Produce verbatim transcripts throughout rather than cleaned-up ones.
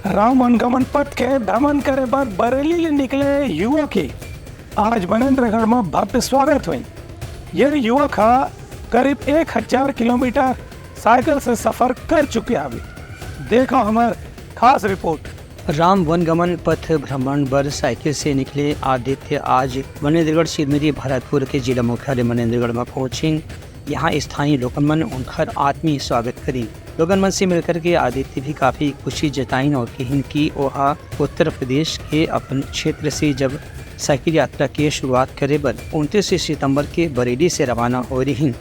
राम वन गमन पथ के भ्रमण करे बर बरेली ले निकले युवक के आज मनेंद्रगढ़ म भव्य स्वागत होइस। ये युवक ह करीब एक हजार किलोमीटर साइकिल से सफर कर चुके हवे। देखो हमर खास रिपोर्ट। राम वन गमन पथ भ्रमण बर साइकिल से निकले आदित्य आज मनेंद्रगढ़ चिरमिरी भरतपुर के जिला मुख्यालय मनेंद्रगढ़ म पहुंचिन। यहाँ स्थानीय लोगन मन उनकर आत्मीय स्वागत करिन। लोगन मन से मिलकर के आदित्य भी काफी खुशी जताइन और कहिन कि ओहा उत्तर प्रदेश के अपन क्षेत्र से जब साइकिल यात्रा के शुरुआत करे बर उनतीस सितंबर के बरेली से रवाना हो रहिन,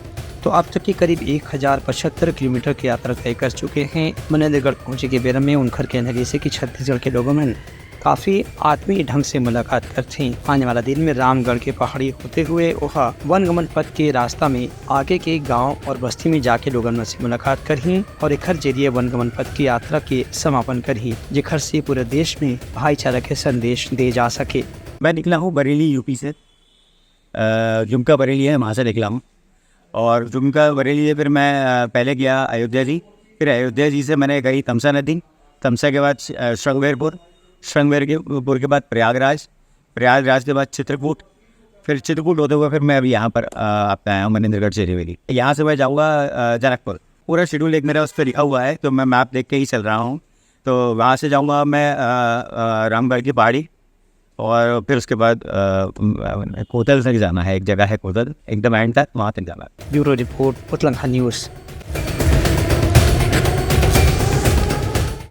तो अब तक के करीब एक हजार पचहत्तर किलोमीटर की यात्रा तय कर चुके हैं। मनेंद्रगढ़ पहुंचे के बेरा में उनकर कहना जैसे कि छत्तीसगढ़ के लोगों में काफी आत्मीय ढंग से मुलाकात करथे। आने वाला दिन में रामगढ़ के पहाड़ी होते हुए ओहा वन गमन पथ के रास्ता में आगे के गांव और बस्ती में जाके लोगन मन से मुलाकात करही और एखर जरिए वन गमन पथ की यात्रा के समापन करही, जेखर से पूरे देश में भाईचारा के संदेश दे जा सके। मैं निकला हूँ बरेली, यूपी से। अ, जुमका बरेली है, वहाँ से निकला हूँ। और जुमका बरेली से फिर मैं, अ, पहले गया अयोध्या जी। फिर अयोध्या जी से मैंने गई तमसा नदी। तमसा के बाद, अ, श्रृंगवेरपुर। श्रृंगवेरपुर के बाद प्रयागराज। प्रयागराज के बाद चित्रकूट। फिर चित्रकूट होते हुए फिर मैं अभी यहाँ पर, अ, आप पे आया हूँ, मनेंद्रगढ़ चिरमिरी। यहाँ से मैं जाऊँगा, अ, जनकपुर। पूरा शेड्यूल एक मेरा उस पर लिखा हुआ है, तो मैं मैप देख के ही चल रहा हूँ। तो वहाँ से जाऊँगा मैं, अ, अ, रामगढ़ की पहाड़ी, और फिर उसके बाद, अ, कोतल तक जाना है। एक जगह है कोतल, एकदम एंड तक, वहाँ तक जाना है। ब्यूरो रिपोर्ट, उतलंघा न्यूज।